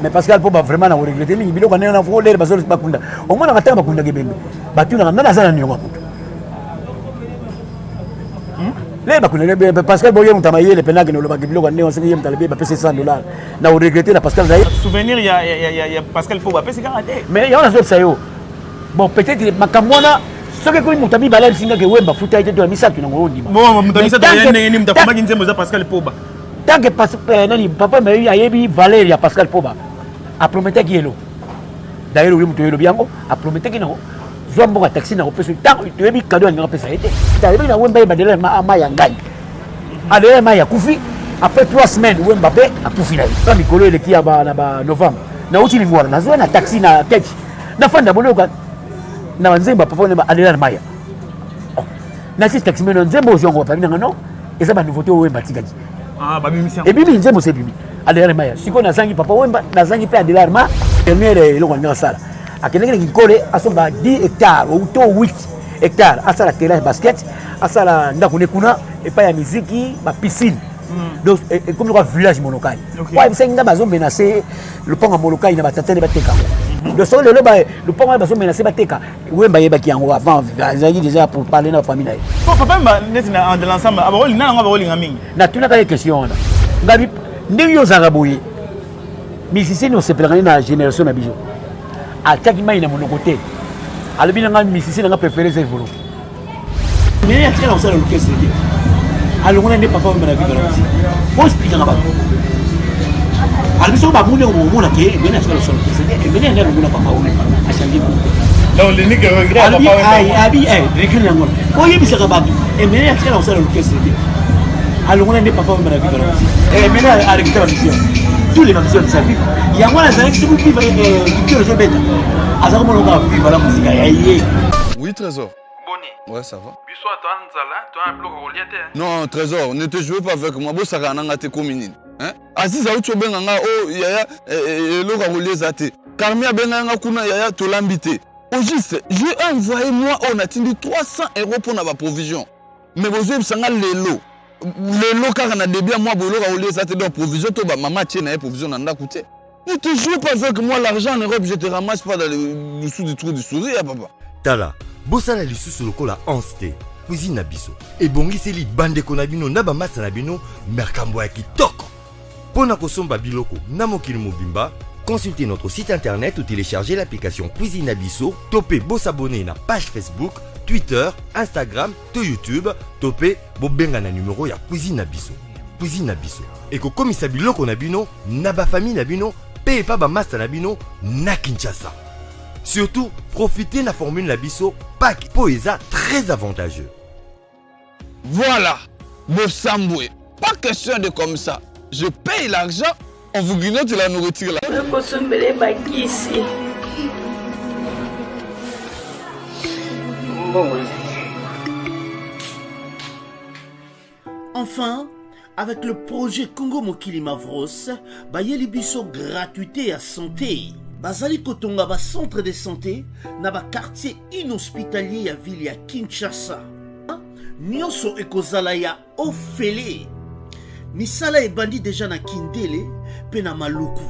Mais Pascal Poba vraiment na regretter mingi biloko ndenge na fo lere bazo bakunda. Omonaka ntango bakundaka ebembe. Batunaka nani aza na niongo ya moto. Hmm? Lere bakunda ebembe Pascal boye moto mayele mpe nakende olobaka biloko ndenge soki ye moto alobi bapesi 100 dollars. Na regretter na Pascal Zaïre. Souvenir ya ya ya ya Pascal Poba apesi kaka te. Mais yango nazobisa yo. Bon peut-être makambo wana soki ekomi moto ya mibale ayebisi nga ke wemba futa ye te to ya misato nango ondima. Bon moto ya misato ya ndenge nini moto akomaki nzembo eza Pascal Poba. Tant que euh, nani papa me ayebi valeur ya Pascal Poba aprometaki ye eloko d'ailleurs oyo moto oyelobi yango aprometaki nango zwa mbongo ya taxi na kopesa ntango toyebi kado alingaka apesa ye te ayebi na wemba ye badela mai ya ngai adela mai akufi après trois semaines wemba mpe akufi na ye na mikolo eleki ya na ba novembre nauti lingwala nazwa na taxi na ketch nafanda bonoyoka na banzembo ya papa wemba adela na mai oh, nasi taxi meno nzembo ozwi yango wapi nanga non eza ba nouveauté oyo wemba atikaki ah, ebimi nzembo se ebimi adelar maya sikoyo nazangi papa wemba nazangi mpe adelar ma première eloko alingi asala akendaki na kinkole asomba 10 hectare to 8 hectare asala terrain ya basket asala ndako ne kuna epai ya miziki bapiscine hmm. donc e, ekomi lokola village molokai po ayebisaki ngai bazomenase lopango ya molokai na batatene bateka yango hmm. donc soki lelo lopango wana bazomenase bateka Wemba ayebaki yango avant azalaki déjà pour parler na famille na ye. Po papa Wemba neti na de l'ensemble abakolinga na yango abakolinga mingi. Natunaka ye question wana. Ngabi ndenge yo ozalaka boye musicien nini osepelaka nde na génération na biso atiaki mai na monoko te alobi na ngai musicien na ngai préféré eza evolo mais atikala kosala orchestre te alongola nde papa wemba na viva la musique oexplikaka bato alobi soki bamoni yango bokomona ke ebele atikala kosala orchestre te ebele nde alongola papa wemba achange groupe Donc l'unique regret à papa Wemba. Abi eh regret yango. Oyebisaka bato ebele atikala kosala orchestre te. Alongola nde papa wemba na viva la musique. Ebele arekita ba mission. Tous les musiciens de sa vie. Yango wana azalaki soki viva victoire ezobeta. Azalaki komona kaka viva la musique ya ye. Oui, Trésor. Boni. Ouais, ça va. Biso awa toza na nzala, toza na biloko ya kolia te. Non, Trésor, ne te jouez pas avec moi. Bosakana na nga te komi nini? Hein? Aziz auti obenga nga oh yaya eh, eh, eloko ya kolia eza te. Carmi abenga nga kuna yaya tolambi te. Au juste, j'ai envoyé moi oyo natindi 300 euros pona ba provisions. Mais bozoyebisa nga lelo lelo kaka na début ya mois boye eloko ya kolia eza te donc provision to ba mama atie na ye provision na ndako te. Ne te joue pas avec moi, l'argent en Europe, je te ramasse pas dans le dessous du trou du souris, hein, papa. Tala, bosala lisusu lokola Hans te. Cuisine na biso ebongiseli bandeko na bino na bamasta na bino makambo ya kitoko. Mpo na kosomba biloko na mokili mobimba, consultez notre site internet ou téléchargez l'application Cuisine na biso to mpe bosabonner na page Facebook, Twitter, Instagram to YouTube to mpe bobenga na numero ya Cuisine na biso. Cuisine na biso ekokomisa biloko na bino na ba famille na bino pe epa ba masta na bino na Kinshasa. Surtout, profitez na formule na biso pack po eza très avantageux. Voilà, bosambwe, pas question de comme ça, je paye l'argent, on vous grignote la nourriture là. Nakosombela ye bakisi. Mbongo ezali. Enfin, avec le projet Congo Mokili Mavros, bayeli biso gratuité ya santé. Bazali kotonga ba centre de santé na ba quartier inhospitalier ya ville ya Kinshasa. Nyonso ekozala ya ofele. Misala ebandi deja na Kindele pe na Maluku.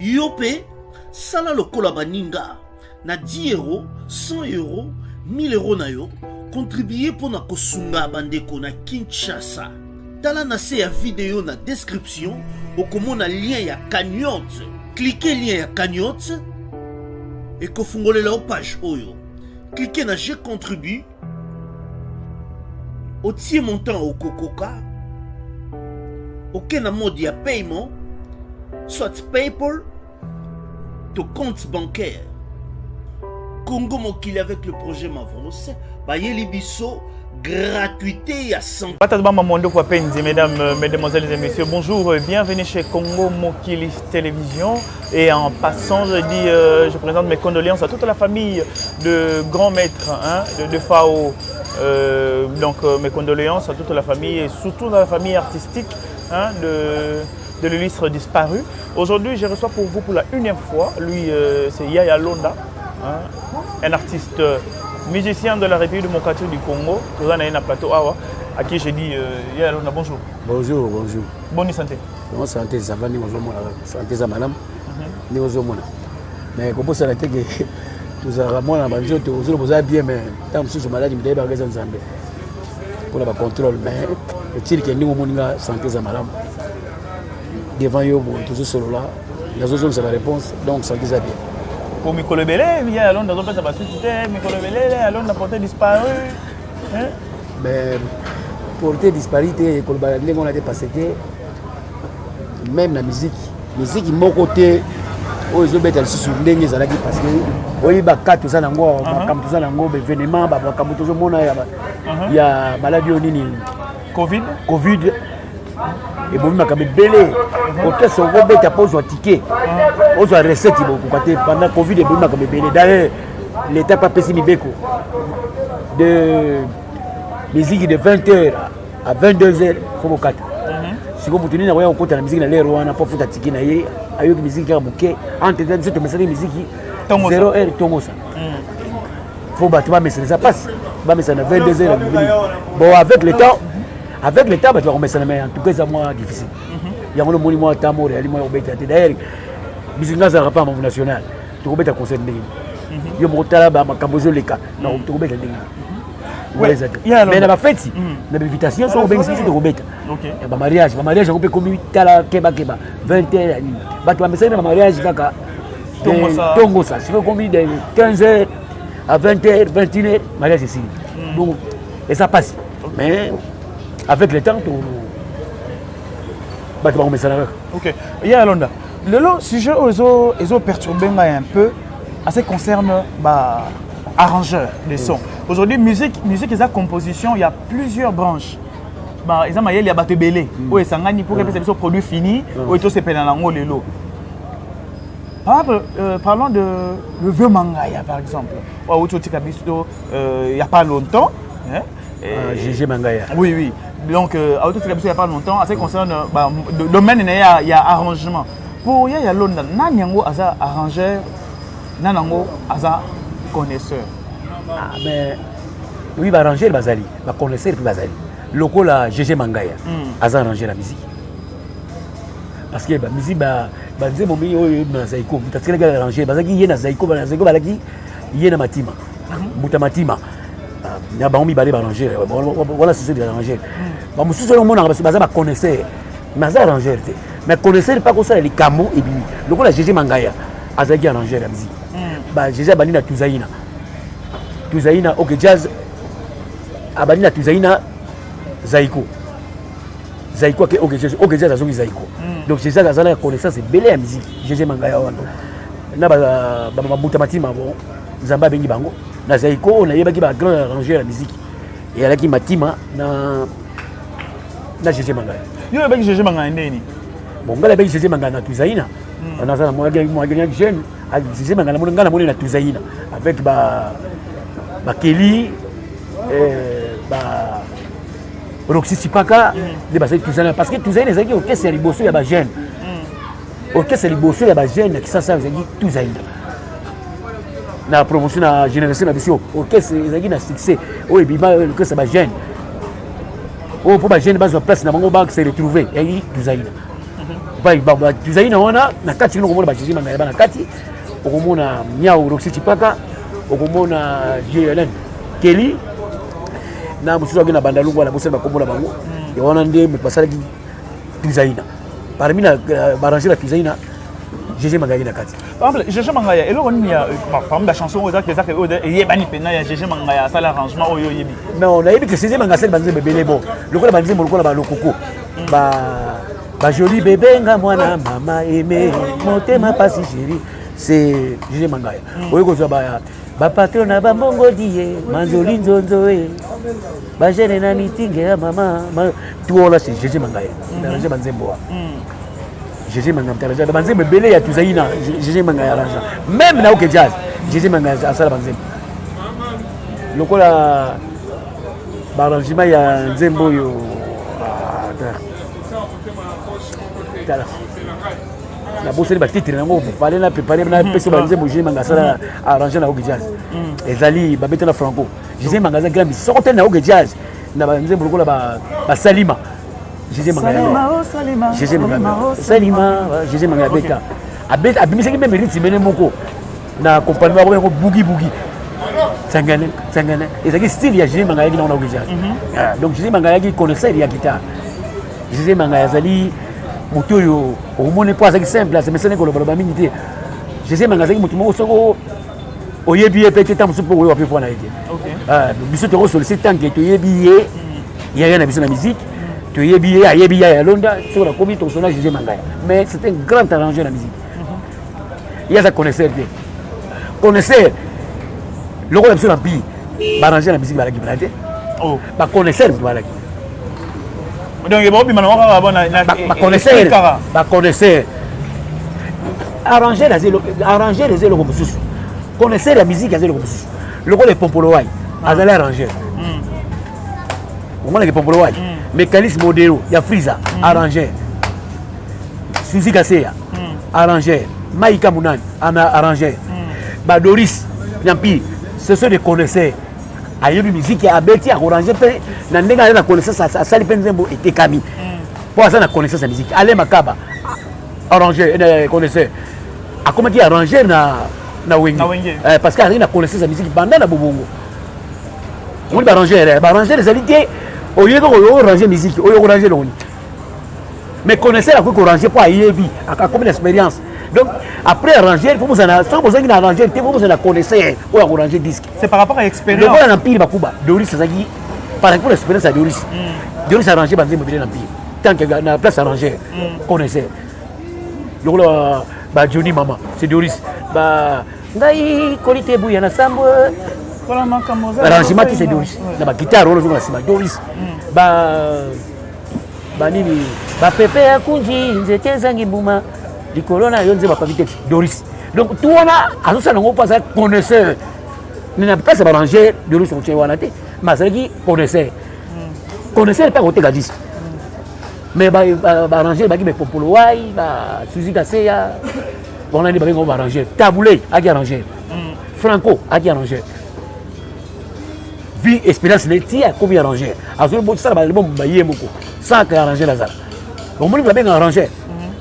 Yo pe sala lokola baninga. Na 10 euros, 100 euros, 1000 euros na yo, contribuer mpo na kosunga bandeko na Kinshasa. Tala na se ya video na description, okomona lien ya cagnotte. Cliquez lien ya cagnotte, ekofungolela yo page oyo. Cliquez na je contribue, otie montant okokoka, oke na mode ya paiement, soit PayPal, to compte bancaire Congo Mokili avec le projet Mavros bayeli biso gratuité ya santé. Bama Mondo Penzi, mesdames, mesdemoiselles et messieurs, bonjour, bienvenue chez Congo Mokili Télévision. Et en passant, je dis, euh, je présente mes condoléances à toute la famille de grand maître hein, de, de FAO. Euh, donc euh, mes condoléances à toute la famille et surtout dans la famille artistique hein, de, de l'illustre disparu. Aujourd'hui, je reçois pour vous pour la unième fois, lui, euh, c'est Yaya Londa, hein, un artiste euh, musicien de la République démocratique du Congo, un plateau Awa, à qui j'ai dit euh, Yaya Londa, bonjour. Bonjour, bonjour. Bonne santé. Bonne santé, ça va, bonjour, santé, ça madame. Ndenge ozomona, mais kobosana te ke tozalaka mwana na banzoto, ozoloba oza bien, mais ntango mosusu maladi moto ayebaka eza Nzambe mpona bacontrôle. Mais etilike ndenge omoni nga, santé eza malamu. Devant yo boye tozosolola, nazozongisa baréponse, donc santé eza bien. Po mikolo ebele ya ya Londres azopesa basuti te, mikolo ebele ya Londres porté disparu. Mais porté disparu te, koloba ndenge wana te, parce que même na musique, musique moko te oyo ezobeta lisusu ndenge ezalaki, parce que oyebi baka toza nango, makambo toza nango, baévénement, makambo tozomona ya maladi oyo nini? Covid. Covid ebomi makambo ebele. Orchestre okobeta mpo ozwa ticket, ozwa recette, bokoka te pendant Covid. Ebomi makambo ebele. D'ailleurs, l'État mpe apesi mibeko de musique de 20 heures à 22 heures, fo bokata. Sikoyo moto nini akoya kokota na musique na lere wana mpo afuta ticket na ye, ayoki musique kaka moke? Entre biso tomesaki musique 0 heure tongosa, fo bato bamesana, eza mpasi bamesana na 22 heures. Bon, avec le temps bato bakomesana, mais en tout cas eza mwa difficile. Yango nomoni mwa temps moko eyali mwa kobeta te. D'ailleurs, biso nga azalaka mpa mambo national, tokobeta concert ndenge yo moko tala makambo ezoleka, tokobeta ndenge eza te. Mais na bafeti, na bainvitation, soki obengisi biso, tokobeta. Ya bamariage, bamariage yango mpe ekomi tala kebakeba, 20 heures ya nini. Bato bamesaki na bamariage kaka tongosa, soki ekomi de 15 heures à 20 heures, 21 heures, mariage esili. Donc eza mpasi, mais avec le temps bato bakomesana kaka. Ok, ya Alonda, lelo sujet oyo ezoperturbe ngai un peu à ce qui concerne ba arrangeur de son. Aujourd'hui, musique eza composition, il y a plusieurs branches. Ba eza mayele ya bato ebele oyo esangani pour epesa biso produit fini oyo tosepela nango lelo. Par exemple, parlons de le vieux Mangaya par exemple. Oyo otika biso il y a pas longtemps, hein? Ah, GG Mangaya. Oui. Donc, il n'y a pas longtemps, en ce qui concerne bah, le domaine, il y a arrangement. Pour il y a London, nani yango aza arrangeur, nani yango aza connaisseur? Ah, mais oui, ba arrangeur bazali, ba connaisseur puis bazali. Lokola GG Mangaya, aza arrangeur la musique. Parce que ba musique ba ba nzembo mingi oyo na Zaiko, mutu atikalaki arrangeur, bazalaki ye na Zaiko, ba na Zaiko balaki ye na Matima. Muta Matima. Na bango mibale baarrangeur wana, susu arrangeur. Bamosusu oyo omonaka baza baconnaisseur, mais aza arrangeur te, mais connaisseur mpa kosala likambo ebimi. Lokola GG Mangaya azalaki arrangeur ya musique, ba GG abandi na Tuzaina, Tuzaina OK Jazz, abandi na Tuzaina, Zaiko, Zaiko ake OK Jazz, OK Jazz azongi Zaiko. Donc GG azalaka connaissance ebele ya musique, GG Mangaya wana na babuta Matima. Bon, Nzambe abengi bango na Zaiko. Oyo nayebaki bagrand arrangeur ya musique eyalaki Matima na GG Mangaya. Yo oyebaki GG Mangaya ndeni? Bon, ngai nayebaki GG Mangaya na Tuzaina. Naza na mwa jeune, GG Mangaya namoni, ngai namoni na Tuzaina avec ba bakeli, ba Roxy Chipaka nde bazali Tuzaina, parce que Tuzaina ezalaki orchestre ya liboso ya bajeune. Orchestre ya liboso ya bajeune ya Kisasa ezalaki Tuzaina. Na promotion na génération na biso, orchestre ezalaki na succès oyo ebima, orchestre ya bajeune oyo mpo bajeune bazwa place na bango, ba se retrouver, eyaki Tuzaina. Tuzaina wana na kati ino okomona baGG Mangaya ba na kati, okomona Miau Roxy Chipaka, okomona nani, Keli na mosusu aki na Bandalungu wana, bosali bakombo na bango. Ya wana nde moto basalaki Tuzaina. Parmi na baarrangeur ya Tuzaina, GG Mangaya na kati. Par exemple, GG Mangaya, eloko nini ya, par exemple, bachanson oyo ezaka oyo eyebani mpena ya GG Mangaya asala arrangement oyo oyebi? Non, nayebi ke GG Mangaya asali banzembo ebele. Bon, lokola banzembo lokola balokoko, ba bajoli bebe, nga mwana mama aime, motema pasi chéri, c'est GG Mangaya. Oyo kozwa ba bapatron na bambongo die manzoli nzonzo e bagene na mitinge ya mama tout wana, c'est GG Mangaya arrange banzembo wana. GG Mangaya arrange banzembo ebele ya tuzali na GG Mangaya arrange même na OK Jazz. GG Mangaya asala banzembo lokola baarrangement ya nzembo oyo, tala, nabosani batitre yango, fale na prépare na pesi banzembo GG Mangaya asala arrange na OK Jazz. Ezali babeta na Franco. GG Mangaya aza grand musicien. Soko te na OK Jazz, na banzembo lokola basalima, GG Mangaya, GG Mangaya salima, GG Mangaya beta. Abimisaki meme rythme ne moko na compagnie moko yango bugi bugi tsangane tsangane, ezalaki style ya José Manga ayaki nango na OK Jazz. Ah, donc José Manga ayaki connaisseur ya guitare. José Manga azali moto oyo okomoni mpo azalaki simple, asemesani kolobaloba mingi te. José Manga azalaki moto moko soko oyebi ye mpe te, ntango mosusu mpo oyoka mpe voix na ye te. Ah, biso tokosolise tant que toyebi ye, yaya na biso na musique, toyebi ye, ayebi ya ya Londa. Soki nakomi tokosona José Mangaya, mais c'est un grand arrangeur na musique. Ye aza connaisseur te. Connaisseur lokola biso na pi baarranger na musique balaki mpena te. Oh. Baconnaisseur moto balaki. Donc baobima nango kaka bona baconnaisseur, baconnaisseur. Arranger, arranger eza eloko mosusu, connaisseur ya musique aza eloko mosusu. Lokola epompolo wai azali arrangeur. Omonaka epompolo wai, mécanisme modelo ya Frisa, arrangeur. Suzi Kaseya, arrangeur. Maïka Munani, arrangeur. Badoris Nyampi, ce sont des connaisseurs. Ayebi musique, abeti, akorange mpe na ndenge aza na connaissance, asali mpe nzembo etekami mpo aza na connaissance ya musique. Ale Makaba, arrangeur, connaisseur. Akomaki arrangeur na Wenge parce que azalaki na connaissance ya musique banda na bobongo. Omoni baarrangeur, baarrangeur ezali te oyebi orange musique oyo okorange elongoni, mais connaisseur akoki korange mpo ayebi, akomi na expérience. Donc après arranger, faut bozala, soki bozangi na arranger te, faut bozala na connaisseur oyo akorange disque. C'est par rapport à expérience. Lokola na Mpili Bakuba, Doris azalaki par rapport à l'expérience ya Doris. Doris arrange banzembo ebele na Mpili tant que na place arranger, connaisseur. Lokola ba Johnny Mama, c'est Doris. Ba ngai koli te buya na sambo, arrangement te, c'est Doris. Na baguitare wana ozonga na nsima, Doris. Ba banini, bapepe ya kunji, nzete ezangi mbuma likolo na yo, nzembo apapi te, Doris. Donc tout wana azosala yango mpo azali connaisseur. Mais na place ya baarrangeur, Doris otie wana te, mais azalaki connaisseur. Connaisseur mpe akoteka disque, mais baarrangeur baki bepompolo wai, basuzi Kaseya wana nde babenga baarrangeur. Tabule aki arrangeur, Franco aki arrangeur. Vie expérience ne ti akomi arrangeur, azoli bosala baalbum baye moko sans que arrangeur azala. Omoni babenga arrangeur.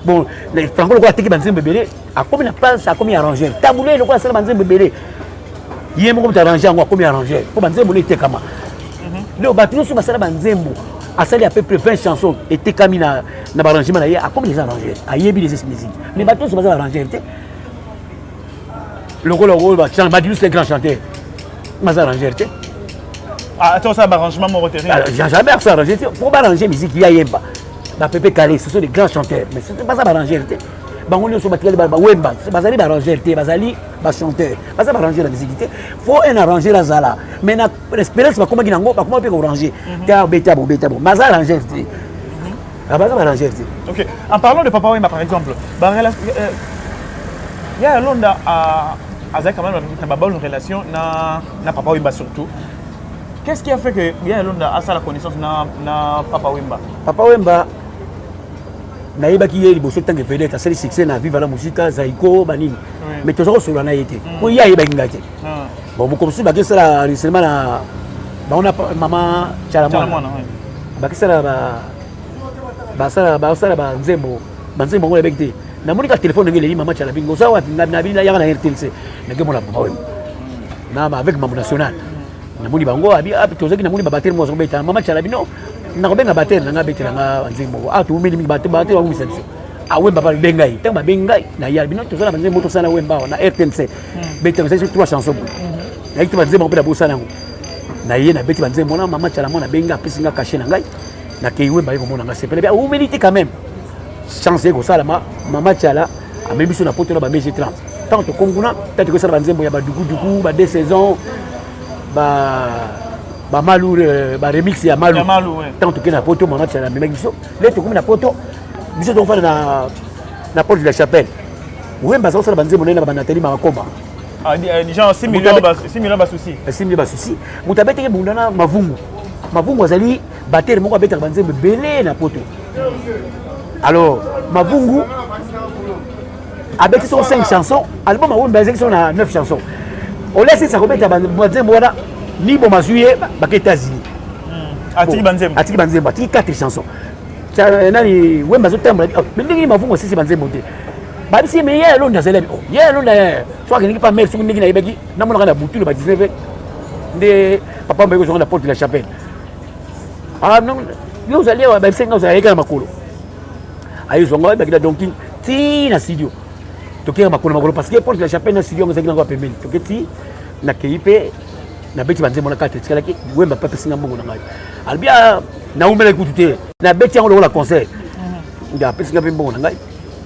Bon, Franco lokola ateki banzembo ebele, akomi na place, akomi arrangeur. Tabule lokola asala banzembo ebele, ye moko moto arrange yango, akomi arrangeur mpo banzembo no etekama. Donc bato nyonso basala banzembo, asali à peu près 20 chansons etekami na baarrangement na ye, akomi déjà arrangeur, ayebi les musique. Mais bato nyonso baza baarrangeur te. Lokola oyo Madilu, c'est un grand chanteur, baza arrangeur te. Ah, attends, ça arrangement moko te? Jamais akosa arranger te po baarranger musique ya yemba. Bapepe Kale, ce sont des grands chanteurs, mais baza baarrangeur te. Bango nyonso batikali bawemba, bazali baarrangeur te, bazali bachanteur, baza baarrangeur ya musique te. Faut un arrangeur azala, mais na expérience bakomaki nango, bakoma mpe koranger te, abeta bo beta bo, baza arrangeur te, baza baarrangeur te. Ok, en parlant de Papa Wemba par exemple, ba ya Londa azali quand même na ba bonne relation na Papa Wemba surtout. Qu'est-ce qui a fait que ya Londa asala connaissance na Papa Wemba? Papa Wemba, nayebaki ye liboso ntango vedette asali succès na Viva la Musica, Zaiko, banini, mais toza kosolola na ye te po ye ayebaki ngai te. Bon, moko mosusu bakesala enregistrement na bango na mama Tshala Mwana, bakesala basala basala banzembo, banzembo yango nayebaki te. Namoni ka telefone ndenge eleli, mama Tshala bingo, oza wapi? Nabi yaka na RTLC. Nake mona Papa Wemba na avec mambo national. Namoni bango abi tozalaki, namoni babateri moko azobeta. Mama Tshala bino, nakobenga bateri na ngai, abetela nga banzembo. Ah, toumeli mingi, bato bateri bakumisa biso. Awemba babengi ngai. Ntango babengi ngai, naya bino, toza na banzembo tosala Wemba awa na RTNC, betela biso trois chansons boye. Nayaki te banzembo mpe nabosana yango. Na ye nabeti banzembo wana. Mama Tshala mwana abengi ngai, apesi nga cachet na ngai, nakei. Wemba ye komona nga, sepele be, awumeli te quand même. Chance ye kosalama, mama Tshala amemi biso na poto na ba MG 30. Ntango tokomi kuna, ntango tokosala banzembo ya badukuduku, ba deux saisons, ba bamalu, baremix ya malu. Ntango tokei na poto, mama Tshala amemaki biso. Le tokomi na poto, biso tokofanda na Porte de la Chapelle. Wemba aza kosala banzembo naye na banatali Makoma. Genre 6 millions, 6 millions basusi. 6 millions basusi. Moto abetaki bunda na Mavungu, Mavungu azali batteur moko abetaka banzembo ebele na poto. Alors Mavungu abeti soko 5 chansons, album awemba ezalaki soko na 9 chansons. Olesisa kobeta banzembo wana, ni bomazwi ye bake États-Unis. Atiki banzembo. Atiki banzembo, atiki 4 chansons. Nani, Wemba azotambola, mais ndenge nini Mavungu asisi banzembo te? Babisi ye, mais ye alonda azali oh, ye alonda ye so akendeki pa mare soki ndenge nayebaki namonaka na butu na ba 19 nde papa mbaye kozonga na porte de la chapelle. Ah non, yo ozali awa, babisi nga ozali ayeka na makolo, ayezwa nga ayebaki na donki ti na studio, tokeyaka makolo makolo parce que porte de la chapelle na studio yango ezalaki nango ya pembeni. Toke ti nakei mpe nabeti banzembo na kati etikalaki. Wemba mpe apesi nga mbongo na ngai, alobi ah, naumelaki kutu te, nabeti yango lokola concert nde apesi nga mpe mbongo na ngai.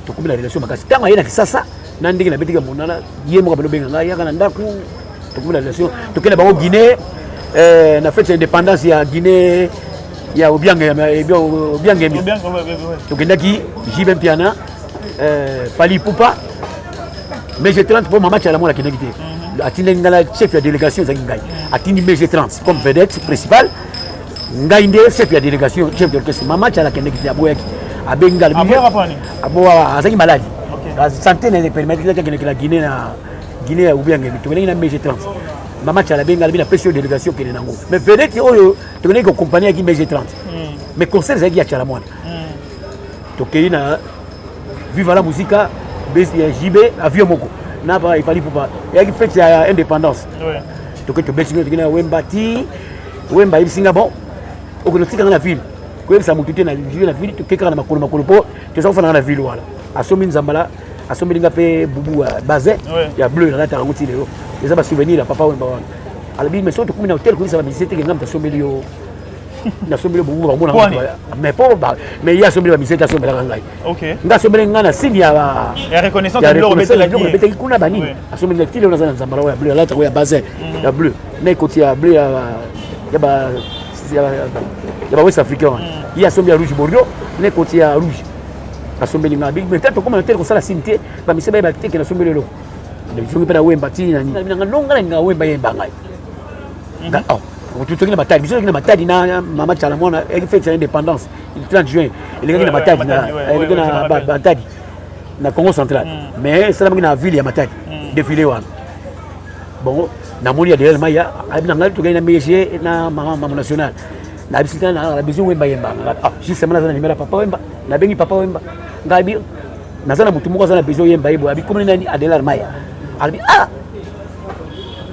Tokomi na relation makasi. Ntango aye na Kisasa na ndenge nabetiki ya monana, ye moko abandi obenga ngai, yaka na ndako. Tokomi na relation, tokende bango Guinée na fête ya indépendance ya Guinée ya Obiangemi. Tokendaki JB Mpiana, Fally Ipupa, mais G30 mpo mama Tshala Mwana akendaki te. Atindaki ngai na chef ya délégation, ezalaki ngai. Atindi MG 30 comme vedette principale, ngai nde chef ya délégation, chef d'orchestre. Mama Tshala akendaki te, aboyaki. Abengi ngai, aboya, azalaki maladi, santé na permettre akendeki na Guinée, na Guinée ya Obiangemi. Tokendaki na MG 30. Mama Tshala abengi ngai, alobi napesi yo délégation, okende nango. Mais vedette oyo tokendaki kocompagnie yaki MG 30, mais concert ezalaki ya Tshala Mwana. Tokei na Viva la Musica ya JB, avion moko na ba Fally Ipupa, eyaki fête ya indépendance. Toke tobeti, tokei na Wemba ti Wemba ayebisi nga: bon, okende otikanga na ville, koyebisa motu te. Na ville toke kaka na makolo makolo mpo toza kofandanga na ville wana. Asombi nzambala, asombeli nga mpe bubu ya bazin ya bleu, nalataka yango ti lelo, eza basouvenir ya papa Wemba wana. Alobi: mais soki tokomi na hotel, koyebisa bamusicien teke nga moto asombeli yo, nasombeli bubu, bamona. Mais po mais ye asombeli bamusicien te, asombelaka ngai. Nga asombeli ngai na signe ya reconnaissance betaki kuna banini. Asombeli ngai ti lelo, naza na nzambala oyo ya bleu, alataka oyo ya bazin ya bleu na ekoti ya bleu ya ba West Africain wana. Ye asombi ya rouge bordeaux na ekoti ya rouge, asombeli ngai. Mais ta tokóma na tel, kosala signe te, bamise bayeba te ke nasombeli eloko. Zongi mpe na Wemba ti nani nonga na Wemba yemba ngai. Totoki na Matadi, biso toki na Matadi na mama Tshala Mwana, eyaki fête ya indépendance 30 juin, elekaki na Matadi, eleki na Matadi na Congo Central, mais esalamaki na ville ya Matadi, défilé wana. Bon, namoni ya Delal Maya, ayebi na ngai, tokei na mege na mama national, nayebisi tana na besoin Wemba yemba. Ah, justement naza na numéro ya papa Wemba, nabengi papa Wemba, ngai bi naza na motu moko aza na besoin yemba ye boye. Abi komoni nani? Adelar Maya. Alobi: ah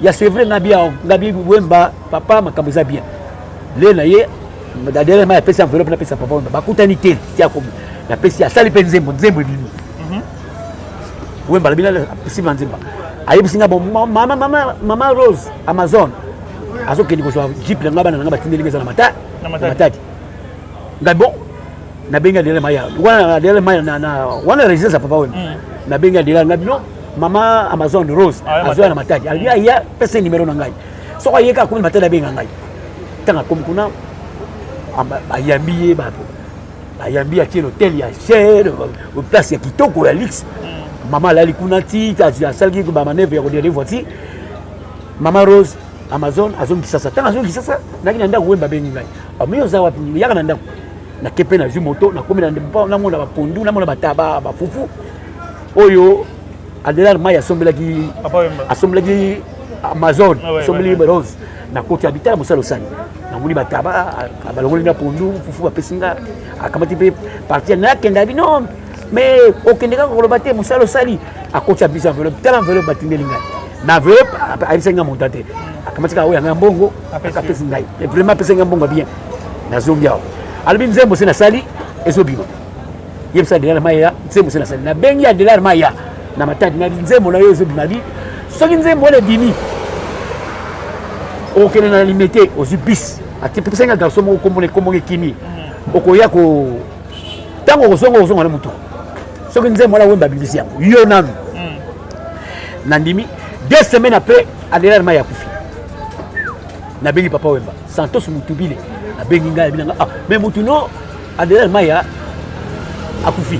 ya, c'est vrai. Ngabi ngabi Wemba: papa, makambo eza bien. Le na ye Adelar Maya apesi enveloppe, napesa papa Wemba, bakutani te ti akomi, napesi, asali mpe nzembo, nzembo ebimi. Wemba alobi nsima nzembo, ayebisi nga: bon, mama, mama, mama Rose Amazon azokende kozwa jeep na ngai, bana na ngai batindeli eza na Matadi. Ngai bon, nabengi Adelar Maya wana, Adelar Maya wana résidence ya papa Wemba. Nabengi Adelar, ngai bino mama Amazon Rose azoya na Matadi. Alobi aya, pesa numéro na ngai, soko ayeka akomi Matadi, abenga ngai. Ntango akomi kuna, bayambi ye, bayambi, atie l'hôtel ya cher, place ya kitoko ya luxe. Mama alali kuna ti asalaki bamanœuvre ya kodémarrer voiture. Mama Rose Amazon azongi Kisasa. Ntango azongi Kisasa, naki na ndako, Wemba abengi ngai: mi oza wapi? Yaka na ndako. Nake mpe nazwi moto, nakomi namona bapondu, namona bataba, bafufu oyo Adelar Mai asombelaki, asombelaki Amazon, asombeli Rose. Nakoti, abitala mosala osali, namoni bataba, balongoli nga pondu, fufu, bapesi nga, akamati mpe parti. Nakende bino, mais okende kaka koloba te mosala osali. Akoti, abisi enveloppe, tala enveloppe batindeli ngai. Na enveloppe ayebisaki nga montant te, akamati kaka oyo yanga mbongo, apesi ngai. Vraiment apesi ngai mbongo bien. Nazongi awa, alobi: nzembo se nasali ezobima, yebisa Adelar Maya nzembo se nasali. Nabengi Adelar Maya na Matadi, nabi nzembo na yo ezobima. Bi soki nzembo wana ebimi, okokende na Limete, ozwi bis, atipesaki nga garçon moko, kombo kombo ekimi, okoya ko ntango okozonga, okozonga na motuka. Soki nzembo wana Wemba abimisi yango, yo nanu. Nandimi. 2 semaines après, Adelar Maya akufi. Nabengi papa Wemba, Santos Mutubile abengi ngai, abi nanga: ah, mais mutu no Adelar Maya akufi.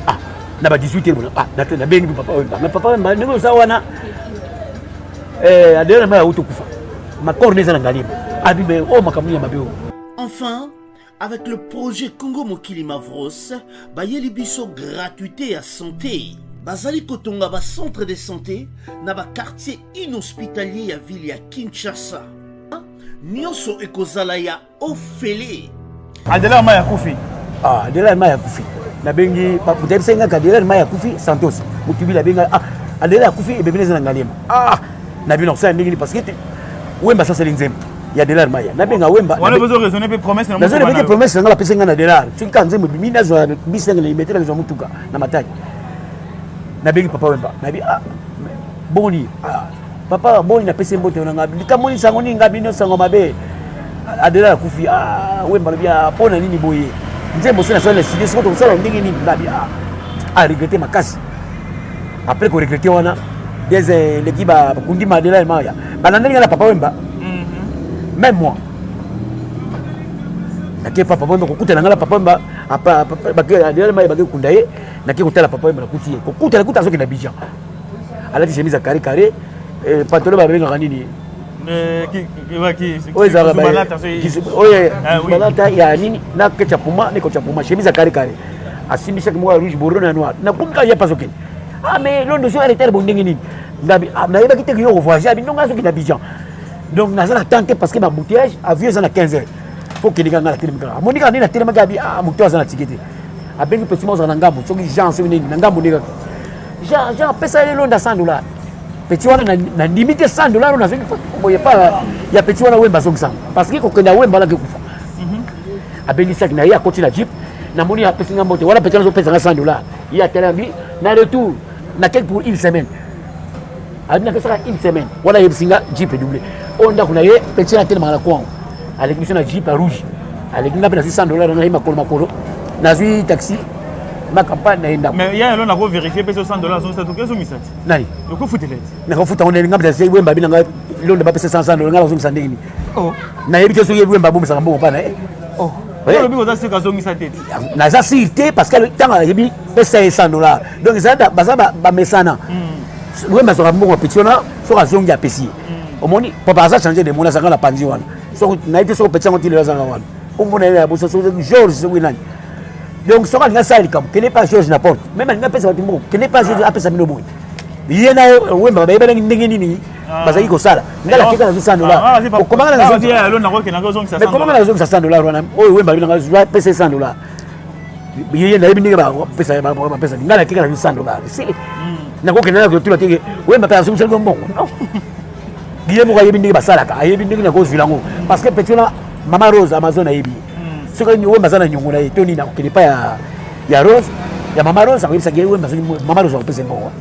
Ah, na ba 18 heures, ah, nabengi papa Wemba: mais papa Wemba, ndenge oza wana, Adelar Maya auti okufa, makor ne eza na Ngaliema. Abi: mais oyo makambo ya mabe oyo. Enfin, avec le projet Congo Mokili Mavros, bayeli biso gratuité ya santé. Bazali kotonga ba centre de santé na ba quartier inhospitalier ya ville ya Kinshasa. Nyonso ekozala ya ofele. Adelar Maya akufi. Ah, Adelar Maya akufi. Nabengi moto ayebisaki nga Adelar Maya akufi, Santos Motubili abenga, ah, Adelar akufi, ebembe eza na Ngaliema. Ah, na bino kosala ndenge nini? Parce que Wemba asasali nzembo ya Adelar Maya, nabenga Wemba. Wana bozo raisonner pe promesse na nazo répéter promesse na nga bapesi nga na Adelar, soki kaka nzembo ebimi, nazwa bisi nanga na Limete, nazwa motuka na Matadi. Nabengi papa Wemba, nabi, ah, boni, ah, papa boni, napesi mbote na nga, likambo nini, sango nini? Nga bino sango mabe, Adelar akufi. Ah, Wemba alobi, ah, mpo na nini boye? Nzembo so nasala na studio, soko tokosala ndenge nini? Ngabi, ah, aregrete makasi. Après koregrete wana, des eleki, bakundi ma Adelar Maya, balandeli nga na papa Wemba. Même moi nake pa papa Wemba, kokutana nga na papa Wemba, Adelar Maya bake kokunda ye. Nake kotala papa Wemba, nakuti ye, kokuta nakuta azokende Abidjan, alati chemise ya carré carré, pantalon babengaka nini, oyo ezalaka oyo balata ya nini, na ketcha puma, na ketcha puma, chemise ya carré carré, asimbi saki moko ya rouge bordeaux na noir. Nakomi kaka, ye pas okende. Ah, mais londo so aretare bo ndenge nini? Ngabi, ah, nayebaki te ke yo kovoyage. Abi ndongo azokende Abidjan, donc naza na temps te, parce que baembouteillage, avion eza na 15 heures, fo kende kaka. Nga natelemi kaka, amoni kaka nde natelemaki, abi, ah, moto aza na tike te. Abengi petit moko azala na ngambo, soki Jean, soki nini, na ngambo nde kaka Jean, Jean apesa ye londa 100 dollar. Petit wana nandimi te, 100 dollar oyo nazongi boye pa ya petit wana, Wemba azongisango, parce que kokenda Wemba alaki kufa. Abendi saki na ye, akoti na jeep, namoni apesi nga mbote wana. Petit wana azopesa nga 100 dollar, ye atala abi na retour nakei pour une semaine. Abi nakesaka une semaine wana, ayebisi nga jeep edouble oyo ndako na ye. Petit wana atelemaka na kwango, aleki biso na jeep ya rouge, aleki nga mpe nazwi 100 dollar na ye, makolo makolo, nazwi taxi ma campagne na ye ndako. Mais ya elo nako vérifier mpe so 100 dollar azongisa, toki ezongisa ti. Nani? Okofutela ti. Nakofuta ngo ndenge? Nga mpe Wemba abi nanga londa bapesa 100 dollar, nga nazongisa ndenge nini? Nayebi te soki Wemba abomisaka mbongo mpa na ye. Olobi koza sika azongisa te ti. Naza sûr te, parce que ntango ayebi pesa ye 100 dollar, donc eza baza bamesana. Wemba azwaka mbongo ya petit wana, soki azongi apesi ye. Omoni papa aza change de mona, azalaka na panzi wana, soki nayebi te soki petit yango ti lelo azanga wana, omona ye ya boso, soki George, soki nani. Donc soki alingi asala likambo, kende pa George na porte. Même alingi apesa bato mbongo, kende pa George apesa bino boye. Ye na Wemba bayebanaki ndenge nini bazalaki kosala. Nga nakeka nazwi 100 dollar, okomanga nazongisa nazongisa 100 dollar wana oyo Wemba binanga zwa pesa 100 dollar. Ye nayebi ndenge bapesa, nga nakeka nazwi 100 dollar, esili. Nakokende na kotula teke Wemba mpe azongisaki mbongo? Non, ye moko ayebi ndenge basalaka, ayebi ndenge nakozwila yango, parce que petit wana, mama Rose Amazon ayebi ye. Soki Wemba aza na nyongo na ye to nini, akokende pa ya Rose, ya mama Rose, akoyebisaki ye Wemba, soki mama Rose akopesa mbongo.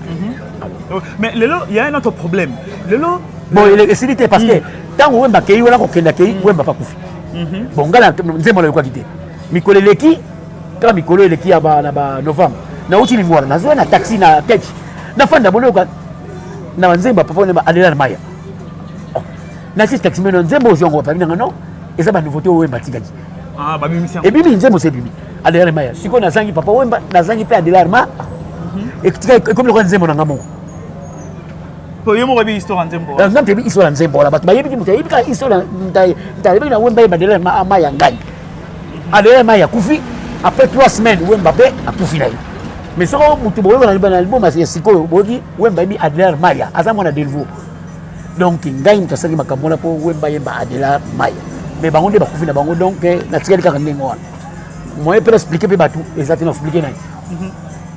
Mais lelo il y a un autre problème lelo. Bon, esili te, parce que ntango Wemba akei wana, kokende akei, Wemba pa kufi. Bon, ngai nzembo nayokaki te. Mikolo eleki kaka, mikolo eleki ya na ba novembre, nauti Lingwala, nazwa na taxi na ketch, nafanda bonoyoka na banzembo ya papa wana Adelar Maya. Nasi taxi meno, nzembo ozwi yango wapi? Nanga non, eza banouveauté oyo Wemba atikaki. Ebimi, nzembo se ebimi, Adelar Maya. Sikoyo nazangi papa Wemba, nazangi mpe Adelar ma, ekomi lokola nzembo na nga moko. Ye moko ayebi histoire ya nzembo. Nga moto yebi histoire ya nzembo wana, bato bayebi te. Moto ayebi kaka histoire, moto ayebaki na Wemba yeba Adelar Maya. Ngai Adelar Maya akufi, après 3 semaines Wemba mpe akufi na ye. Mais soko moto boyoka na album ya sikoyo, boyoki Wemba yebi Adelar Maya, aza mwana Delvaux. Donc ngai moto asalaki makambo wana mpo Wemba yemba Adelar Maya, mais bango nde bakufi na bango. Donc natikali kaka ndenge wana, moyen mpe naexpliquer mpe bato eza te, na expliquer na ye.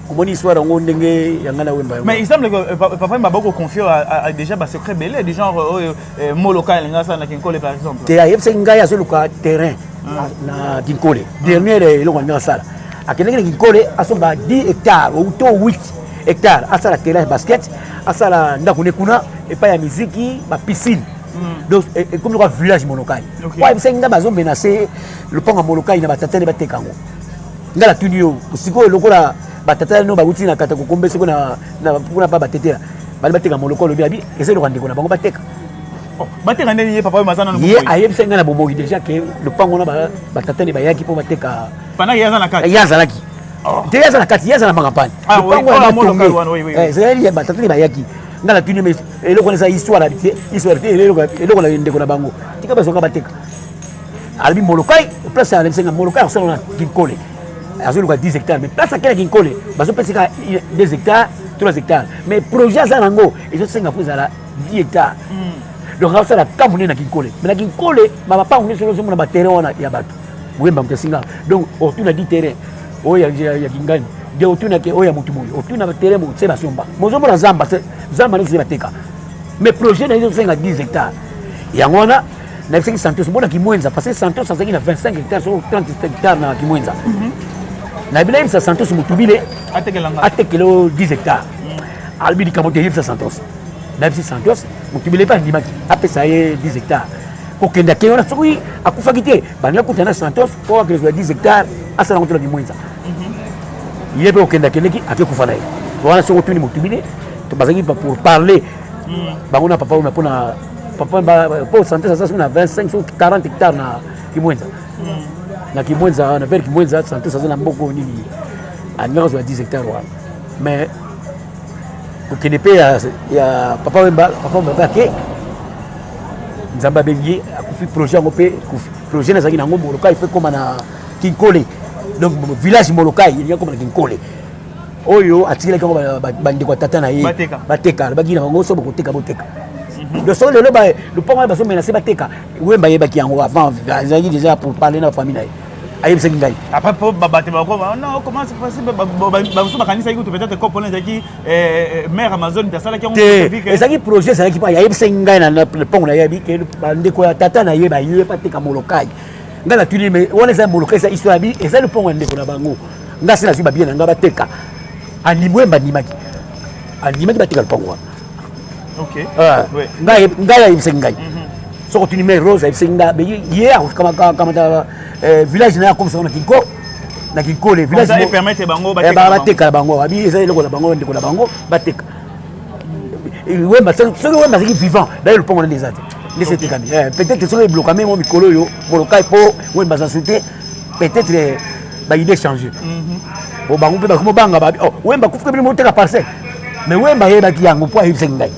Omoni histoire yango ndenge ya ngai na Wemba. Mais il semble que papa Wemba bako confier déjà ba secret belé du genre oyo moloka alinga asala na Kinkole par exemple. Te, ayebisaki ngai azoluka terrain na Kinkole. Dernière eloko alingi asala, akendaki na Kinkole, asomba 10 hectare to 8 hectare, asala terrain ya basket, asala ndako ne kuna epai ya miziki, bapiscine. Donc ekomi lokola village Molokai. Po ayebisaki ngai bazomenace lopango ya Molokai na batata nde bateka yango. Ngai natuni yo sikoyo, lokola batata no bauti na kata kokombe, soko kuna pa batetela bali bateka moloko, alobi abi eza eloko ya ndeko na bango, bateka. Bateka ndeni? Ye papa oyo maza nano? Ye ayebisaki ngai na bomoi déjà ke lopango wana batata nde bayaki mpo bateka. Pendant ye aza na kati? Ye azalaki te, ye aza na kati, ye aza na makampagne. Lopango wana batonge, ezali batata nde bayaki. Ngai natuni, mais eloko wana eza histoire te, histoire te, eloko na ndeko na bango, tika bazwaka bateka. Alobi Molokai, place alebisanga Molokai akosala na Kinkole, azoluka 10 hectares, mais place akela Kinkole bazopesa kaka 2 hectares, 3 hectares, mais projet aza nango ezosenga fo ezala 10 hectares. Donc azosala kambo nde na Kinkole, mais na Kinkole babapango nyonso ozomona baterrain wana ya bato, Wemba moto asinga. Donc otuna 10 terrain, Oyo ya kingani de otunaki oyo ya motu boye otuna terrain boye se basomba mozomona zamba zamba neti se bateka mais projet na ye ezosenga 10 hectares yango wana nayebisaki santos mpona kimwenza parce que santos azalaki na 25 hectares so 30 hectares na kimwenza mhm. nayebi nayebisa santos motubile atekela 10 hectares mm. alobi likambo te yebisa santos nayebisi santos motubile mpe andimaki apesa ye 10 hectares kokende akei wana soki akufaki te balingi akuta na santos mpo akende kozwa 10 hectares asala yango tona kimwenza mhm. ye mpe kokende akendeki akekufa na ye wana soki otuni motubile bazalaki pour parler mm. bango na papa oyo mpona papa mpo santos aza soki na 25 soki 40 hectares na kimwenza mm. na kimwenza na vers kimwenza santos aza na mboko nini alingaka kozwa 10 hectares wana mais kokende mpe ya, ya papa wemba papa wemba mpe ake nzambe abengi ye akufi projet yango mpe ekufi projet nazalaki na yango molokai fo ekóma na kinkole donc village molokai elingi akóma na kinkole oyo atikelaki yango bandeko ya tata na ye bateka alobaki na bango so bokoteka boteka mhm. donc soki lelo lopango wana bazomenase bateka wemba ayebaki yango avant azalaki déjà pour parler na bafamille na ye ayebisaki ngai après po bato bakoma non comment c'est possible bamosusu bakanisaki kutu peut-être kopo wana ezalaki eh, eh, mare amazon te asalaki yango te ezalaki projet ezalaki mpo ayebisaki ngai na mpongo na ye abi ke bandeko ya tata na ye baye bateka molokai ngai natuni me wana eza molokai eza histoire abi eza lopango ya ndeko na bango ngai se nazwi babiye na ngai bateka andimi wemba andimaki andimaki bateka lopango wana ah, ngai ayebisaki ngai mhm. soki otuni mare rose ayebisaki ngai ye akamata eh, village na ye akomisa na kinko na kinkole villagebateka na bango abi eza eloko na bango ndeko na bango bateka wemba soki wemba azalaki vivant daye lopango nde eza te nde se etekami eh, peut-être soki eblokami mo mikolo oyo molokai mpo wemba aza su te peut-être eh, baide change mhm. bo bango mpe bakomobanga babi oh, wemba kufuka bino moteka parcelle mais wemba ayebaki yango mpo ayebisaki ngai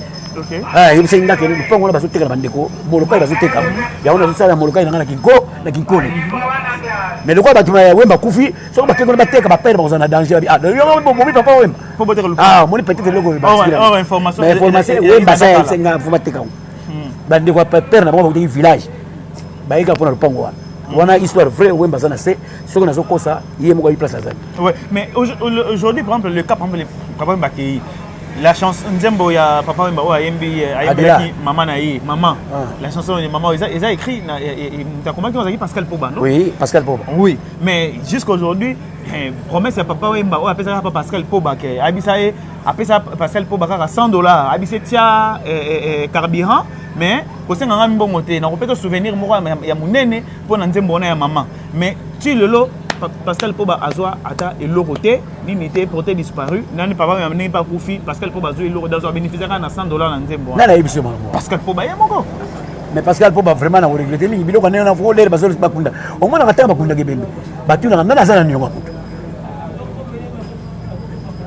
ayebisaki ngai kende lopango wana bazoteka na bandeko molokai bazoteka yango nazosala molokai na ngai na kinko na kinkole mais lokola bato ya wemba kufi soki bakei kuna bateka bapere bakozala na danger ah, bomi papa wemba ah, omoni peut-être eloko information wemba asayasenga ngai fo bateka yango hmm. bandeko ya pere na bango bakutaki village bayeka mpona lopango wana wana histoire vraie wemba aza na se soki nazokosa ye moko ayi place azali ouais, mais aujourd'hui par exemple le cas par exemple papa wemba akei la chanson nzembo ya papa wemba oyo ayembi ayembelaki mama na ye mama ah. la chanson ya mama eza eza écrit na moto akomaki ozalaki pascal poba non oui pascal poba oui mais jusqu'aujourd'hui eh, promesse ya papa wemba oyo apesaka pa pascal poba ke ayebisa ye apesa pascal poba kaka 100 dollars ayebisa ye tia eh, eh, carburant mais kosenga ngai mbongo te nakopesa souvenir moko ya monene mpo na nzembo wana ya mama mais ti lelo pascal poba azwa ata eloko te nini te porte disparu nani papa ya ndenge mpe akufi pascal poba azwa eloko te azwa bénéficie kaka na 100 dollar na nzembo wana nani ayebisi yo makambo pascal poba ye moko mais pascal poba vraiment na koregrete mingi biloko ndenge na lere bazo bakunda omonaka ntango bakundaka ebembe batunaka nani aza na niongo ya moto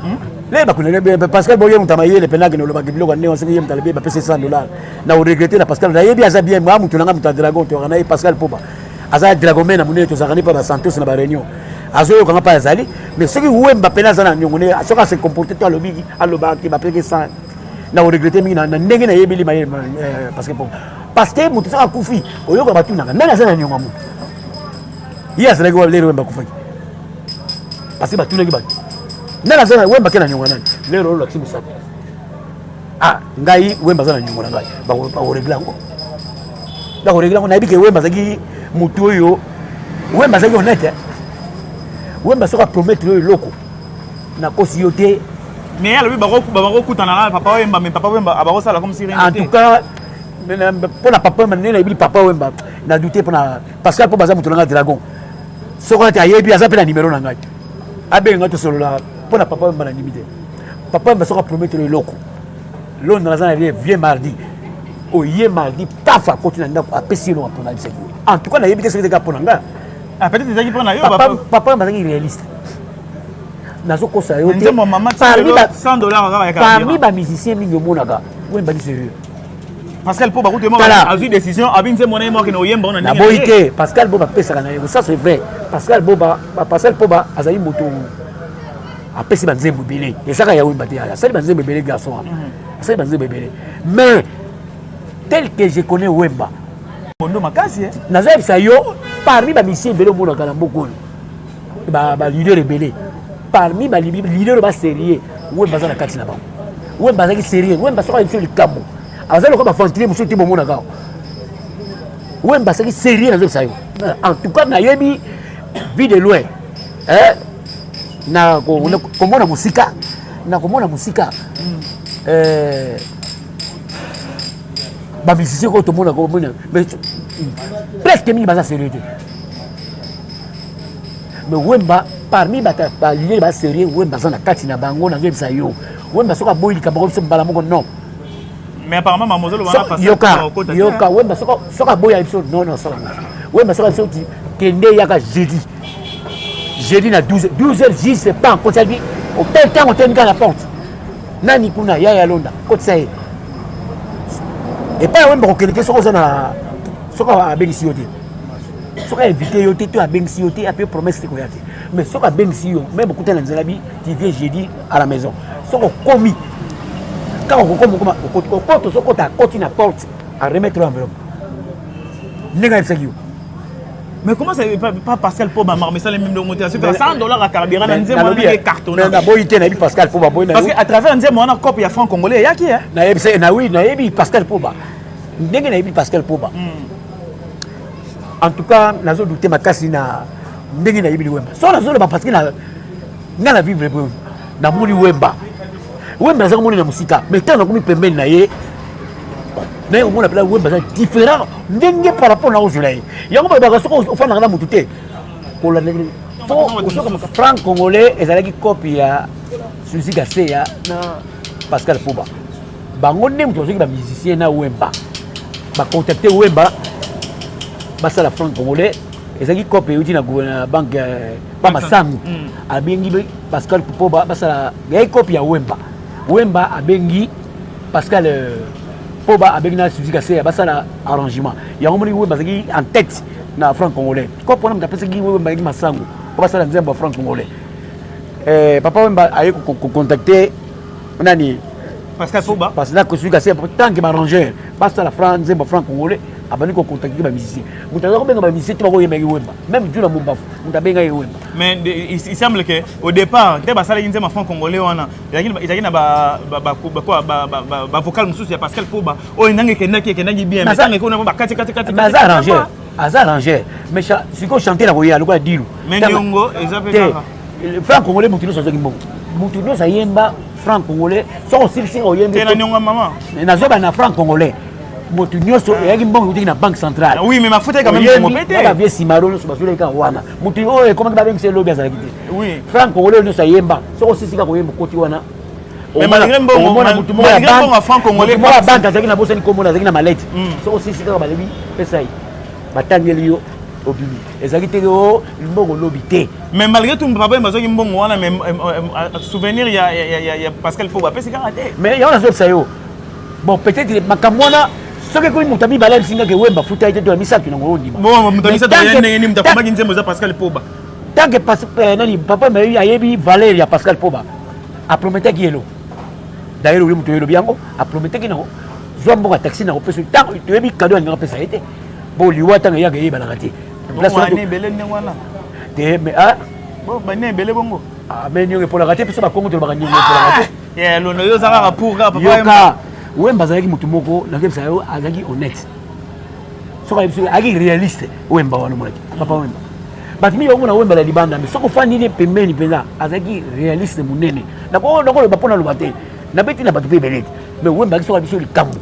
hmm? lere bakunda pascal boye moto amayele mpe nakende olobaka biloko ya ndenge soki ye moto alobi bapesi 100 dollar na koregrete na pascal nayebi aza bien ma moto na nga moto ya dragon toyaka na ye pascal poba aza dragomene na monene tozalaka ne mpa basantos na bareunion azoyoka nga mpa azali mais soki wemba mpena aza na niongo ne soki ase comporte to alobi alobaki bapeki sa na koregrete mingi na ndenge nayebeli mayele eh, parce que parce que moto soki akufi oyoka batunaka nani aza na niongo ya moto ye azalaki wa lero wemba akufaki parce que batunaki bato nani aza na wemba ke na niongo nani lero olakisi mosapi ah ngai wemba aza na niongo na ngai bakoregle yango bakoregle yango nayebi ke wemba azalaki motu oyo wemba azalaki honnête wemba soki apromettre yo eloko nakosi yo te mais alobi bakokutana na papa wemba mais papa wemba abakosala comme si en tout cas mpo na papa wemba ndenge nayebi papa wemba na doute mpo na pascal mpo baza moto na ngai dragon soki wana te ayebi aza mpe na nimero na ngai abenga ngai tosolola mpo na papa wemba na ndimi te papa wemba soki apromettre eloko londres aza na ye vieux mardi oye mardi paf akoti na ndako apesi eloko mpona ayebisaki ye en tout cas nayebi te soki ezalaki mpo na nga ah, peut-être ezalaki mpo na yo papa wemba azalaki réaliste nazokosa yo te parmi bamusicien mingi omonaka wemba ni sérieux Pascal Poba kutu moko azui décision abi nzembo na ye moko akende koyemba ngo na ndenge naboyi te Pascal Boba apesaka na ye ça c'est vrai Pascal Boba Pascal Poba azali moto apesi banzembo ebele ezaka ya wemba te asali banzembo ebele garçon wana mhm. asali banzembo ebele mais tel que je connais wemba bondo makasi eh? nazoyebisa yo parmi bamisie ebele omonaka na mboka oyo Baleader ebele, parmi baleader basérieux, Wemba aza na kati na bango. Wemba azalaki sérieux. Wemba soki ayebi biso likambo, aza lokola baventilier mosusu te. Bomonaka Wemba azalaki sérieux, nazobisa yo. En tout cas, nayebi vie de loin, na komona mosika, na komona mosika bamusicien oyo tomonaka, omona, mais presque mingi baza sérieux te. Mais Wemba, parmi bato baleader basérieux, Wemba aza na kati na bango. Nazoyebisa yo, Wemba soki aboyi likambo, biso mbala moko non. Mais apparemment, mademoiselle wana Yoka, yoka. Wemba soki aboyi biso, non, non, sala. Wemba soki biso kende, yaka jeudi, jeudi na 12 12 heures juste pas kotisa bi otel. Ntango otemi kaka na porte, nani kuna? Ya Londa, kotisa ye epai ya Wemba. Kokende te soki oza na, soki abengisi yo te, soki ainvité yo te to abengisi yo te, ape promesse te koya te. Mais soki abengisi yo, même okuta na nzela, bi tu viens jeudi à la maison. Soki okomi kaka, okokoma, okoma, okota, ozokota, akoti na porte, aremettre enveloppe ndenge ayebisaki yo. Mais comment ça, pas, pas Pascal Poba marmesala même ndongo te, c'est 100 $ à carburant na nzembo wana cartonné? Naboyi te, nayebi Pascal Poba boyi. Parce que à travers nzembo wana, cop ya franc congolais eyaki, hein. Nayebi se na, oui, nayebi Pascal Poba ndenge nayebi Pascal Poba. En tout cas, nazodouter makasi na ndenge nayebi Wemba. So nazoloba parce que na nga na vivre, namoni Wemba. Wemba aza komoni na mosika, mais ntango nakomi pembeni na ye, naye komona mpela Wemba aza différent ndenge par rapport na ozwela ye. Yango balobaka, soki ofandaka na motu te, kolanda. Franc congolais ezalaki copie ya Suzi Gaseya na Pascal Poba. Bango nde moto bazwaki bamusicien na Wemba, bacontacte Wemba, basala franc congolais. Ezalaki cope euti na banque bamasangu. Abengi Pascal Poba, basala yai cope ya Wemba. Wemba abengi Pascal Poba, abengi na Suzi Kaseya, basala arrangement yango. Moni Wemba azalaki en tête na franc congolais. Cope wana, moto apesaki Wemba ayaki masango po basala nzembo ya franc congolais. Papa Wemba aye kocontacte nani? Pascal Poba. Parce que na Suzi Kaseya, tant que baarrangeur basala franc, nzembo ya franc congolais, abandi kocontacte bamusicien. Moto aza kobenga bamusicien te, bakoyembaki Wemba. Même Jula Mombafu, moto abengaki Wemba. Mais il semble que au départ nte basalaki nzembo franc congolais wana, ezalaki na bavocal mosusu ya Pascal Poba oyo ndenge ekendaki bien, mais ntango ekona bakati kati kati. Aza arrangeur, aza arrangeur, mais sikoyo chanter na koya lokola dilu. Mais niongo eza mpe kaka. Franc congolais, moto nyonso azwaki mbongo, moto nyonso ayemba franc congolais. Soki osilisi oyembi te na niongo mama. Nazoba na franc congolais, moto nyonso eyaki mbongo eutaki na banque centrale. Oui, mais mafuta quand même mbongo te. Bavie simaro nyonso bazwelaki kaka wana. Moto oyo ekomaki babengisa elobi azalaki te. Oui. Franc congolais nyonso ayemba, soki osisi kaka koyemba, okoti wana. Mais malgré mbongo, malgré mbongo franc congolais, moko ya banque azalaki na bosani komona, azalaki na malete. Soki osisi kaka, balobi pesa ye, batangeli yo, obimi. Ezalaki te o mbongo lobi te. Mais malgré tout, papa bazwaki mbongo wana, mais souvenir ya Pascal Poba apesi kaka te. Mais yango nazobisa yo, bon, peut-être makambo wana, soki ekomi moto ya mibale ayebisingaki Wemba futa ye te, to ya misato, nango ondima. Bon, moto ya misato ya ndenge nini? Moto akomaki nzembo eza Pascal Poba. Tant que nani, papa ayebi valeur ya Pascal Poba, aprometaki ye eloko. D'ailleurs, oyo moto oyelobi yango, aprometaki nango zwa mbongo ya taxi na kopesa. Ntango toyebi cadeau alingaka apesa ye te. Bo liwa ntango eyaka, eyebanaka te. Ebele ndenge wana. Te, mais ah. Bon, bani ebele bongo. Ah, mais niongo epolaka te. Biso bakongo tolobaka niongo epolaka te. Lono yo oza kaka pour kaka papa. Yoka, Wemba azalaki motu moko, nakebisa yo, azalaki honnête. Soki ayebi, soki azalaki réaliste, Wemba wana omonaki papa Wemba. Bato mingi bakomona Wemba na libanda, mais soki ofandi ne pembeni mpenza, azalaki réaliste monene. Nakoloba mpo naloba te, nabeti na bato mpe ebele te, mais Wemba azalaki, soki ayebi so likambo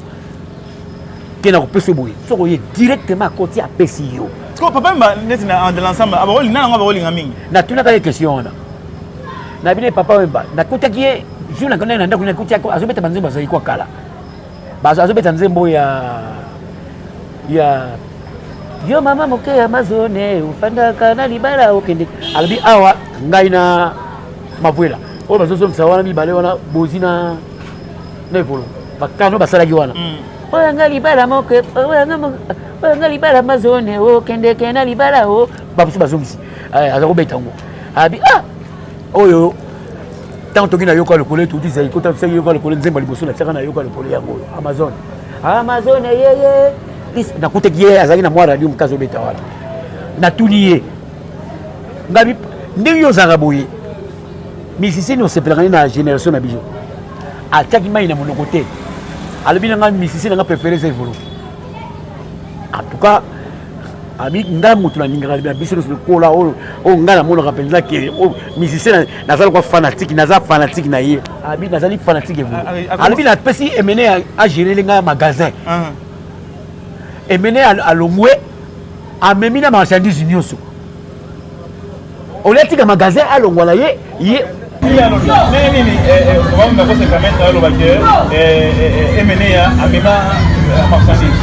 te, na kopesa boye, soki oye directement, akoti, apesi yo. Siko papa Wemba neti na de l'ensemble, abakolinga nango, abakolinga mingi. Natunaka ye question wana na bino. Papa Wemba, nakutaki ye jour nakendaki na ndako, nakuti azobeta banzembo, azali kwa kala, azobeta nzembo ya yo mama moke ya Amazone, ofandaka na libala, okende. Alobi awa ngai na Mavuela oyo bazozongisa wana mibale wana, bozi na evolo bakano basalaki wana. Oyo nga libala moke, oyo nga libala Amazone, okendeke na libala o bamosusu bazongisi, aza kobeta yango. Abi ah, oyo ntango toki na yoka lokolo, touti zai kota tosaki yoka lokolo, nzembo liboso natiaka na yoka lokolo yango oyo, Amazone, Amazone yeye. Nakutaki ye azalaki na mwa radio moke, azobeta wana. Natuni ye, ngabi Ndenge yo ozalaka boye, musicien nini osepelaka nde na génération na biso? Atiaki mai na monoko te, alobi na ngai musicien na ngai préféré eza Evolo. En tout cas abi ngai moto nalingaka na biso nyonso lokola oyo oyo ngai namonaka mpenza ke oyo musicien naza lokwa fanatique, naza fanatique na ye. Abi nazali fanatique Evolo. Alobi napesi Emene agérele ngai magasin. Emene alongwe, amemi na marchandise nyonso, olia tika magasin, alongwa na ye ye. Ndenge nini bakose permettre aloba ke Emeneya amema marchandise?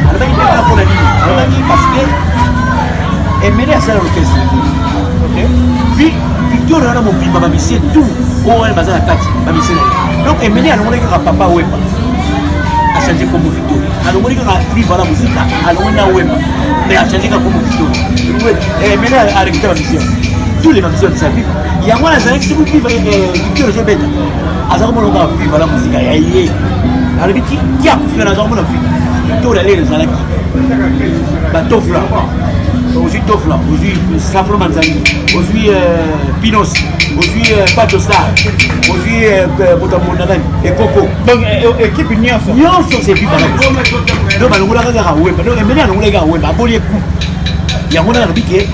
Alobaki mpe kaka mpona nini? Alobaki parce que Emene asala orchestre te. Victor wana mobimba, bamisie tout oyo wana baza na kati, bamisie na ye. Donc Emene alongolaki kaka Papa Wemba, achange kombo Victoria. Alongoli kaka Viva la Musica, alongoli na Wemba, mais achange kaka kombo Victoria. Emene arekita bamisie, tous les bamisie bamisa Viva. Yango wana azalaki soki Viva Victoria ezobeta, aza komona kaka Viva la Musica ya ye. Alobi ti akufi wana, aza komona Victoria lelo ezalaki batofla. Ozwi tofla, ozwi Safro Manzangi, ozwi Pinos, ozwi Pato Star, ozwi moto amonda nani, Ekoko. Donc équipe nyonso. Nyonso c'est Viva la Musica. Donc balongolaka kaka Wemba. Donc Emene alongolaki kaka Wemba, aboli eku yango wana. Alobi ke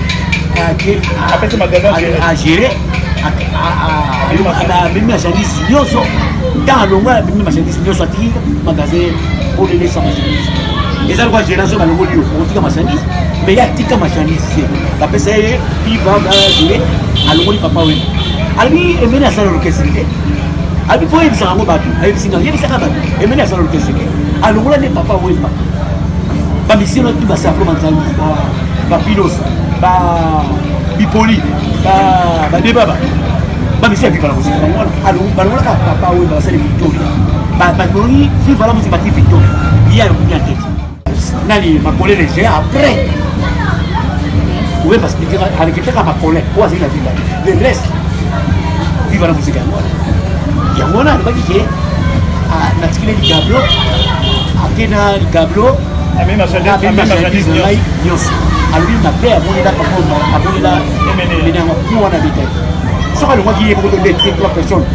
apesi magasin agéré, amemi marchandise nyonso. Ntango alongola, amemi marchandise nyonso, atiki magasin mpo lelesa marchandise. Eza lokwa gérance oyo balongoli yo, okotika marchandise, mais ye atika marchandise te, bapesa ye Viva géré, alongoli Papa Wemba. Alobi Emene asala orchestre te. Alobi mpo oyebisaka yango bato, ayebisi nga, yebisaka bato Emene asala orchestre te, alongola nde Papa Wemba. Bamisio na tu, basafro manzangi, bapilos, bipoli, badebaba, bamisi ya Viva la Musica, bango wana balongolaka Papa Wemba, basali Victoria. Balongi Viva la Musica, bati Victoria, ye alongoli ya tete nani, Makole léger. Après Wemba aleketaka Makole oyo azali na Viva, le reste Viva la Musica. Yango wana, yango wana alobaki ke natikeli ligablo, ake na ligablo, amemi marchandise na ngai nyonso. Alobi mabe amonela papa, amonela Emene yango ku wana betaki. Soki alongwaki ye moko to nde trois personnes,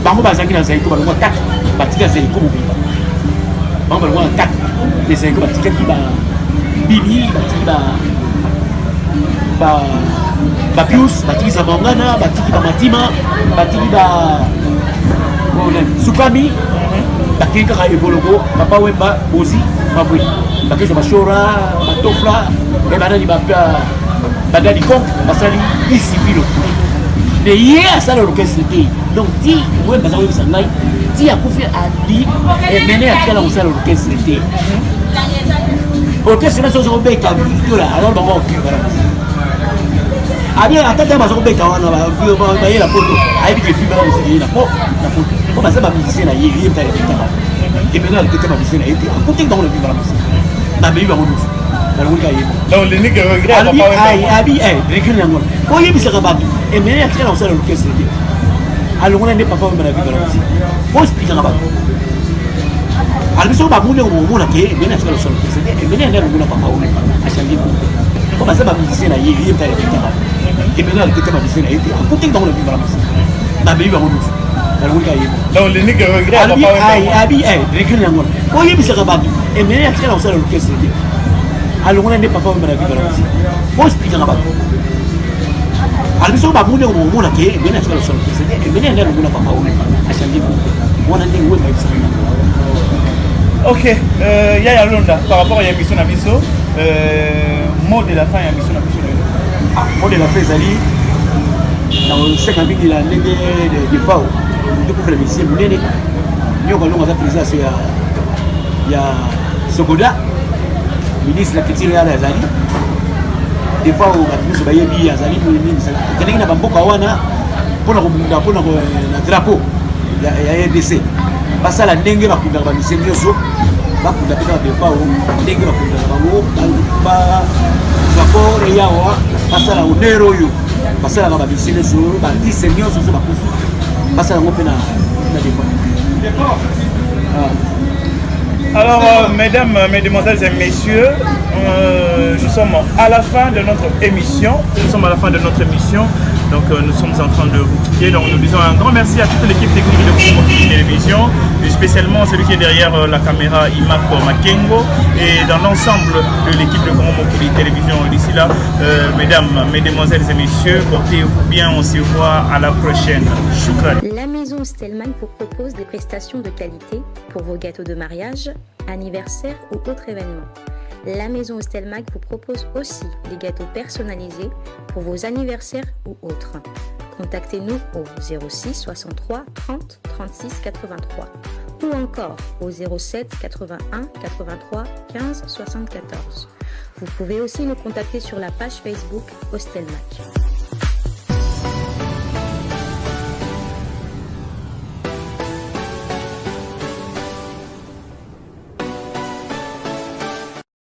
bango bazalaki na Zaiko, balongwa 4, batika Zaiko mobimba. Bango balongwa na 4, mais Zaiko batikaki ba Bibi, batiki ba bapius, batiki Zabangana, batiki bamatima, batiki ba Sukami, bakei kaka Evoloko, Papa Wemba, Bozi, Mavwe, bakezwa bashora, batofla, e banani, badadi konk, basali isivilo. Mais ye asala orchestre te. Donc ti Wemba aza koyebisa ngai, ti akufi, abi Emene atikala kosala orchestre te. Orchestre nyonso oza kobeta Victoria, alors bango bakoviva na abi ata ntango baza kobeta wana, bayela poto, ayebi ke Viva la Musica ye na po na poto, po baza bamusicien na ye. Ye mta alekita bango, Emene alekita bamusicien na ye te, akoteki bango na Viva la Musica, bamemi bango nyonso, balongoli kaka ye. Donc l'unique regret ya Papa Wemba. Abi regret yango oyebisaka bato Emene atikala kosala orchestre te, alongola nde Papa Wemba na Viva la Musica. Oexplikaka bato, alobi soki bamoni yango, bokomona ke Emene atikala kosala orchestre te, Emene nde alongola Papa Wemba, achange kombo, po baza bamusicien na ye. Ye mta alekita bango, Emene alekita bamusicien na ye te, akoteki bango na Viva la Musica, bamemi bango nyonso, balongoli kaka ye. Donc l'unique regret ya Papa Wemba. Abi regret yango oyebisaka bato Emene atikala kosala orchestre te, alongola nde Papa Wemba na Viva la Musica. Oexplikaka bato, alobi soki bamoni yango, bokomona ke Emene atikala kosala orchestre te, Emene nde alongola Papa Wemba, achange kombo wana ndenge Wemba ayebisaka. Ok, Yaya Londa, par rapport à l'émission na biso, mot de la fin ya émission na biso lelo? Ah, mot de la fin ezali na koseka mingi na ndenge Defao tokufela musicien monene Nyoka Longo. Aza présidence ya Sokoda, ministre ya culture yana. Azali Defao, bato nyonso bayebi azali nini. Akendeki na bamboka wana mpona kobunda mpona na drapeau ya RDC. Basala ndenge bakundaka bamusicien nyonso, bakunda mpe kaka Defao ndenge bakundaka bango. Drapeau eyawa, basala honneur oyo basalaka bamusicien nyonso, baartiste nyonso so bakufi, basala yango mpe na Defao. Alors, euh, mesdames, mesdemoiselles et messieurs, euh, nous sommes à la fin de notre émission. Nous sommes à la fin de notre émission. Donc, euh, nous sommes en train de vous quitter. Donc, nous disons un grand merci à toute l'équipe technique de Congo Télévision, et spécialement celui qui est derrière euh, la caméra, Imako Makengo, et dans l'ensemble de l'équipe de Congo Mokili Télévision. D'ici là, euh, mesdames, mesdemoiselles et messieurs, portez-vous bien. On se voit à la prochaine. Choukran. La maison Stellman vous propose des prestations de qualité pour vos gâteaux de mariage, anniversaire ou autres événements. La maison Stelmag vous propose aussi des gâteaux personnalisés pour vos anniversaires ou autres. Contactez-nous au 06 63 30 36 83 ou encore au 07 81 83 15 74. Vous pouvez aussi nous contacter sur la page Facebook Hostelmac.